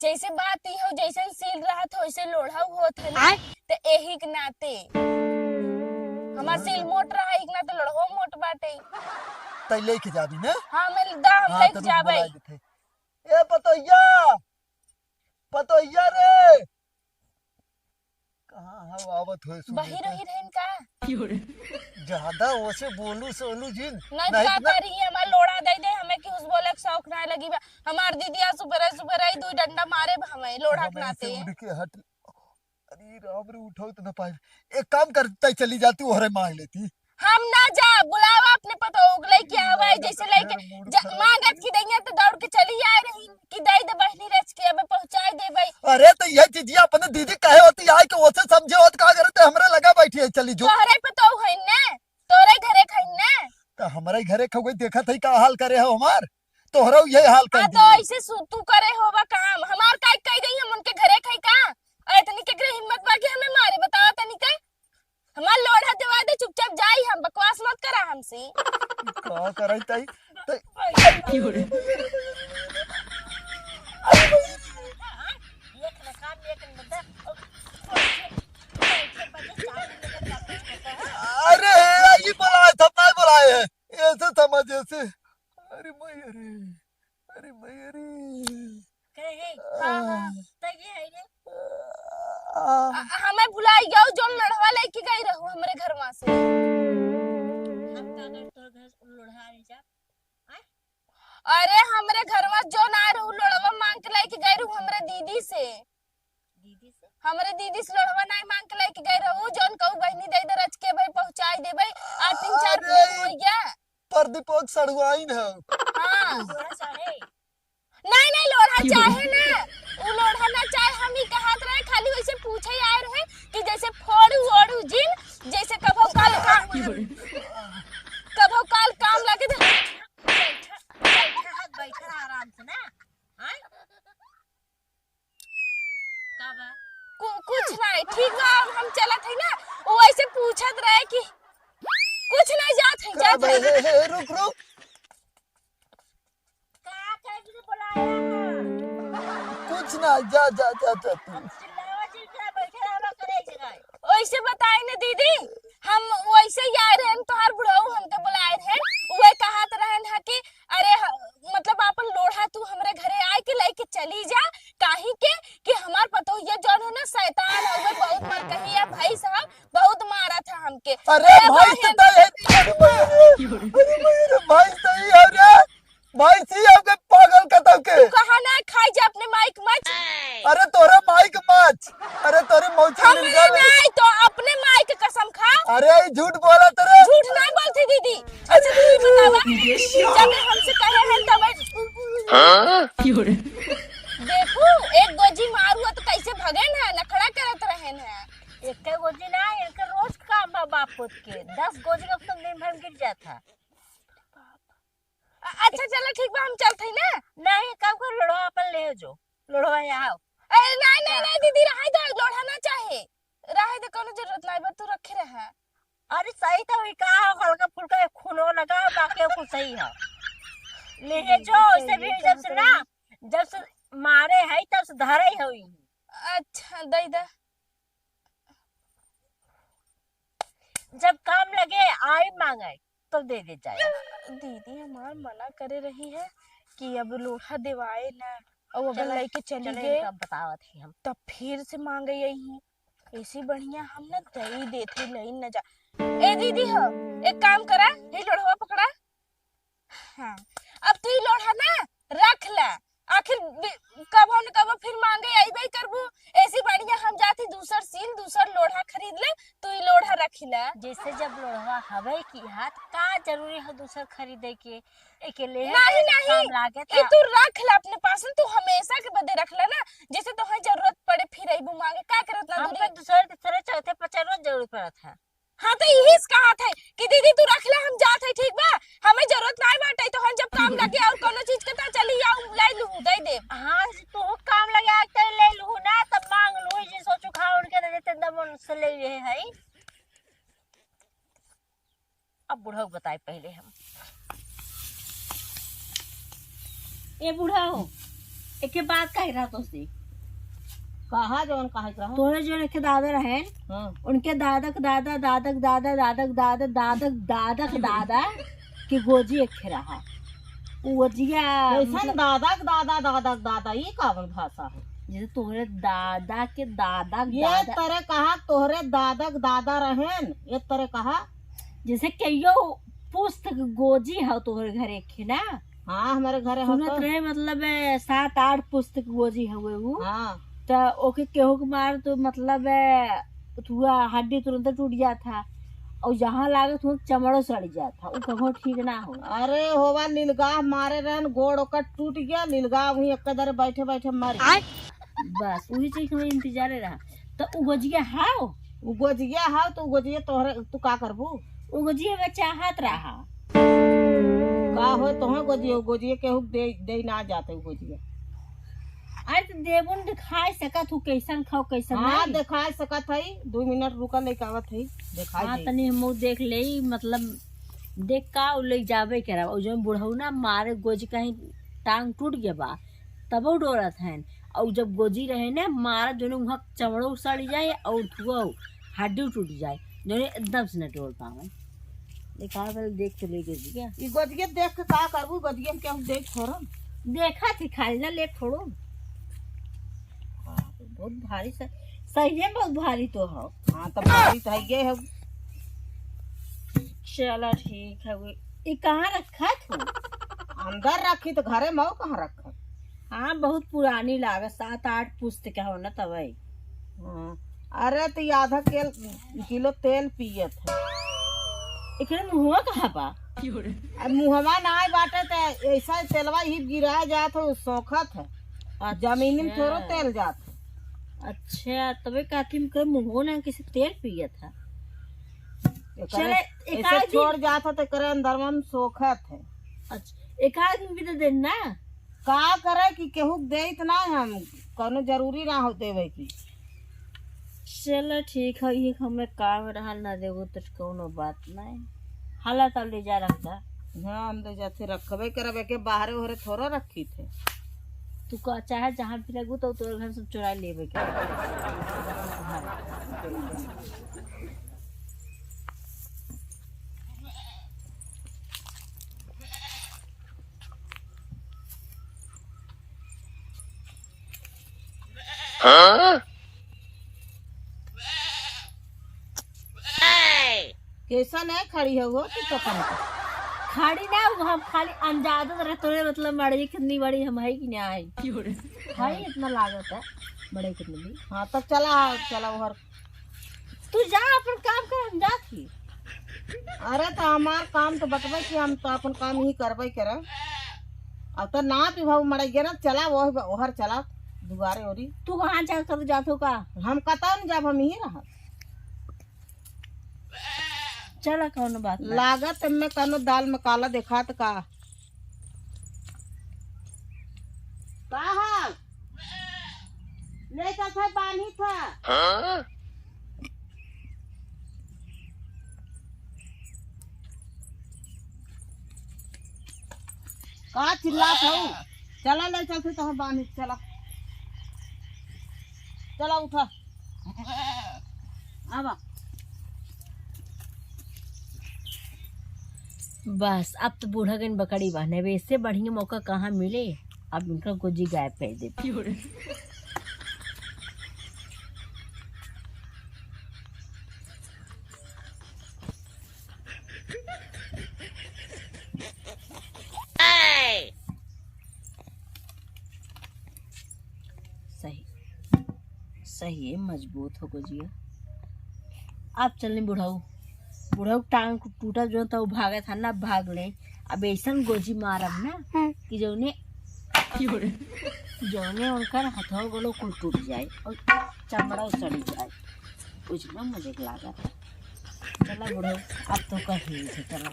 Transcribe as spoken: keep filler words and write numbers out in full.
जैसे बात ई हो, जैसन सील रहत हो, वैसे लोढ़ा होत है ना। आय? त एही के नाते हमार सील मोट रहा, एक नाते लोढ़ो मोट बाटे। तै लेके जाबी ना? हाँ, मैं दा, हम हाँ, लेके तो रुक, जाबै। बुलाई देते। ए पतोहिया, पतोहिया रे, कहाँ हो आवत होए सुबह बहिर के? वहिर हइन का? ज्यादा ओसे बोलू सोलू जिन। नहीं नहीं तो का ना। करी, हमार लोढ़ा दे दे, हमें कुछ बोले के शौक ना लगी बा। हमार दीदिया सुबह सुबह रही दू डंडा मारे बा हमें लोढ़ा के हमें नाते। से उड़ के हट। अरे राम रे, उठाओ तो ना पाए। एक काम कर, तै चली जाती, ओहरे मांग लेती। हम ना जा, बुलावा अपने पतोह के, लेके आवा, अरे जैसे लेके खैर, मूड जा, खराब। मांगत की दइया तो दौड़ के चली आए रही कि दे दे बहिनी रच के, अब पहुंचाए देबै। अरे तो ये चीजिया अपने दीदी कहे होती, आए के ओसे समझे होत का करे, तो हमरा लगा बैठी है, चली जो। तोहरे पतोह है ने, तोरे घरे खाई ने। तो हमरा ही घरे खा गई, देखत है का हाल करे हो हमार, तोहरा यही हाल कर आ तो दिए। ऐसे सु-, तू करे होबा काम, हमार काई कह दई हम उनके घरे खाई का? और इतनी केकरे हिम्मत बा कि हमें मारे, बतावा तनी के? हमार लोढ़ा देवा दे, चुपचाप जाई हम, बकवास मत करा हमसे। का करई तई? तई अरे, ये बोलाए, सब नहीं बोलाए है। ऐसे समझ, ऐसे। अरे माई, अरे। अरे माई, अरे। कहे, "हे, हाँ, हाँ, त ये है रे।" आ। अ, हमें भुलाई गयो, जोन लोढ़वा लेके गई रहू हमरे घरवा से। हम का कर तोर घर लोढ़ा ले जा? आय? अरे, हमरे घरवा जोन आए रहू, लोढ़वा मांग के लेके गई रहू हमरे दीदी से। दीदी से? हमरे दीदी से लोढ़वा नहीं मांग के लेके गई रहू, जोन कहू बहिनी दे दे रच के भाई पहुंचाई देबै, आ तीन चार अरे, दिन हो गया। प्रदीपक सड़ुआइन है। हाँ। लोढ़ा चाहे? नहीं, नहीं, लोढ़ा चाहे ना। उ लोढ़ा ना चाहे, हम ही कहत रहे, खाली वैसे पूछे आए रहे कि जैसे फोड़ू ओड़ू जिन, जैसे कभो काल काम, कभो काल काम लगे तो बैठा, बैठा, बैठा, बैठा आराम से ना। हाँ? का बा? कु-, कुछ नहीं, ठीक बा, अब हम चलत है ना, वो ऐसे पूछत रहे कि कुछ नहीं, जात है, का जात बा? है। हे, हे, रुक, रुक। का करे के बोलाया है? कुछ ना, जा, जा, जा, जा तू। अब चिल्लावा चिल्ला बैठे रहबा करे के रहे। ओइसे बताई ना दीदी, हम वैसे ही आए रहन, तोहार बुढ़ऊ हमके बुलाए रहन, उहे कहत रहन है कि अरे ह-, मतलब आपन लोढ़ा तू हमरे घरे आए के लेके चली जा, काहे के कि हमार पतोहिया जौन हो ना शैतान हवे, बहुत मलकहिया भैंस ह, बहुत मारत है हमके। अरे अरे भाई भाई, तो हम तय है, अरे भाई, अरे, अरे भाई, अरे भाई, सही है रे। भाई सी आपके पागल कतौ के। तू कहा ना खाई जा अपने माइक मच। अरे तोरे माइक मच। अरे तोरे मौसी हमरे मिल गए। नहीं तो अपने माई के कसम खा। अरे ई झूठ बोला तेरे। झूठ नहीं बोलती दीदी। अच्छा दीदी बतावा। जब हमसे कहे हैं तब हाँ? देखू, एक गोजी मारू तो कैसे भगे ना, नखड़ा करत रहे ना। एक गोजी ना, इनके रोज काम बा बाप पूत के। दस गोजी का तुम दिन भर गिर जाता। अ-, अच्छा, चलो, ठीक बा, हम चलत हई ना। नहीं, काम कर, लोढ़वा अपन ले जो। लोढ़वा यहाँ आओ। ए, नहीं, नहीं, का? नहीं, दीदी, रहे दो, लोढ़ा ना चाहे। रहे दो, कोनो जरूरत नहीं बा, तू रखे रहा। अरे, सही तो हुई, का हो, हल्का फुल्का एक खूनो लगा, बाकी कुल सही है। ले ये जो, इसे भी जब से ना, जब से मारे है, तब से धरे ही हुई। अच्छा, दे दे। जब काम लगे, आई मांगे, तो दे दे जाए। दीदी हमार मना करे रही है कि अब लोढ़ा देवाए ना, और अगर चले, लेके चली चले, गए, इनका बतावत ही हम। तब फिर से मांगे यही। ऐसी बढ़िया हम ना दे ही देते, ले न जा। ए दीदी हो, एक काम करा, ये लोढ़वा पकड़ा। हाँ, अब तू ई लोढ़ा ना रख ला, आखिर बि-, कबो न कबो फिर मांगे अइबे करबू। ऐसी बढ़िया हम जाती दूसर सील, दूसर लोढ़ा खरीद ले, तू ई लोढ़ा रख ला। जैसे जब लोढ़वा हवे की हाथ, का जरूरी है दूसर खरीदे के? एके ले नहीं, नहीं, काम लागे ई था। तू रख ला अपने पास, तू हमेशा के बदे रख ला ना, जैसे तोहे जरूरत पड़े फिर अइबू मांगे, का करत ना हम दूरी? तो दूसरे, तीसरे, चौथे, पांचवे रोज जरूरत पड़त है। हाँ, तो यही से कहत है कि दीदी, तू रख ले, हम जात है, ठीक बा? हमें जरूरत नाय बाटे, तो हम जब काम लगे और कोनो चीज के, तो चली आओ, लाई लूहू, दे दे। हाँ, तू काम लगे आज, तो ले लूहू ना, तब मांग लूहू, जे सोचू खा उनके दे देते, दम उनसे ले लिए है। अब बुढ़ऊ बताए पहले हम। ए बुढ़ऊ, एके बात कहे रहा तोसे। कहा जौन कहे रहा? तोरे जो एके दादा रहेन, हाँ। उनके दादा के दादा, दादा के दादा, दादा के दादा, दादा के दादा के दादा के गोजी एके रहा। उ गोजिया कैसन मतलब दादा के दादा, दादा के दादा, ई कावन भाषा है? जैसे तोहरे दादा के दादा के ये दादा। तरे कहा तोहरे दादा के दादा रहेन, ये तरे कहा। जैसे कहियो पुस्त के गोजी है तोहरे घरे एके ना? हाँ, हमरे घरे हो सुनत तो। रहे, मतलब, ए, सात आठ पुस्त के गोजी हवे उ। हाँ। त ओके केहू के मार तो, मतलब, ए, तुआ हड्डी तुरंत टूट जात है, और जहाँ लागत हुआ चमड़ो सड़ जात है, उ कहो ठीक ना हो। अरे होवा, लीलगाह मारे रहन, गोड़ ओकर टूट गया, लीलगाह वहीं एक दरे बैठे बैठे मर गया। बस वही चीज हमें इंतजारे रहा। तो उ गोजिया हाव? उ गोजिया हाव, तो उ गोजिया तोहरे, तू का करबू? उ गोजिया में चाहत रहा। का हो तोहे गोजिया, उ गोजिया केहू दे, दे ना जाते उ गोजिया। अरे तो देबुन दिखाई सकत हूँ, कैसन खाओ, कैसन हाँ, नहीं। दिखाई सकत है, दो मिनट रुका, लेके आवत है, दिखाई हाँ, दे। तनी हम देख ले, मतलब, देख का उ ले जाबे करा, और जो बुढ़ऊ ना मारे गोज कहीं टांग टूट गया बा, तबो डोरत हैं। और जब गोजी रहे ना, मारा जोने वहाँ चमड़ो सड़ जाए और थुआ हड्डी टूट जाए, जोने एकदम से न डोल पावे। देखा, पहले देख तो ले गोजिया। ई गोजिया देख के का करबू? गोजिया में केहू देख थोड़ो। देखा थी खाली ना, ले थोड़ो। बाप रे, बहुत भारी स-, सही में बहुत भारी तो हो। हाँ, तो भारी तो है ये है। चला ठीक है, वो ई कहाँ रखा तू? अंदर रखी तो घरे में, और कहाँ रखा? हाँ, बहुत पुरानी लागे, सात आठ पुस्त के हो ना तबे। हाँ। अरे, तो ई आधा केल-, किलो तेल पियत है। एकरे मुँहवा कहाँ बा? अब मुँहवा नाय बाटे, तो ऐसा तेलवा ही गिराए जात हो, सोखत है। अच्छा। जमीन में थोड़ो तेल जात है। अच्छा, तबे कहती हम, के मुँहवा ना किसी तेल पियत है। एकरे चले, ऐसे एकाध दिन छोड़ जात है, तो एकरे अंदरवा में सोखत है। अच्छा, एकाध दिन भी दे देन ना। का करे कि केहू के देइत ना हम, कौनो जरूरी ना हो देवे की। चलो ठीक है, ये हमें काम रहल ना देबो तो कौनो बात नहीं। हाला तब ले जा रख दा। हाँ, हम ले जाते रखबे करब, एके बाहरे ओहरे थोड़ा रखी थे। तू का चाहे जहाँ भी रखबू तो तोरे घर से चुरा लेबे के। हाँ? कैसन है खड़ी है वो कि पता नहीं? खड़ी ना, वो हम खाली अंदाजा रहे तोरे, मतलब, मड़ई कितनी बड़ी हम है कि ना है। क्यों रे? है इतना लागत है, मड़ई कितनी बड़ी। हाँ, तो चला, चला उहर। तू जा, अपन काम कर, हम जात ही। अरे, तो हमार काम तो बतबे कि हम तो अपन काम ही करबे करब। अब तो ना भी भाऊ मड़ई गे ना, चला वो ओहर चला दुआरे ओरी। तू कहाँ जा, कब जात हो का? हम कतौ न जाब, हम ही रहब। चला, कौनो बात ना। लागत में कौनो दाल में काला देखात का। का हाल? ले चल थे बान्ही था। हाँ? का चिल्लात हऊ? चला ले चल थे तो बान्ही, चला। चला उठा। आवा। बस, अब तो बूढ़ा गन बकरी बान्हे बे, इससे बढ़िया मौका कहाँ मिले? अब इनका गोजी गायब कर देते। सही, सही है, मजबूत हो गोजिया। अब चलने बुढ़ऊ, बुढ़ऊ टांग टूटा जो तो भागत है ना, भाग ले। अब ऐसन गोजी मारब ना हाँ। कि जौने, जौने उनकर हथवा गोलो कुल टूट जाए और चमड़ा सड़ जाए। कुछ ना मुझे लागत है। चला बुढ़ऊ, अब तो कहीं से चला।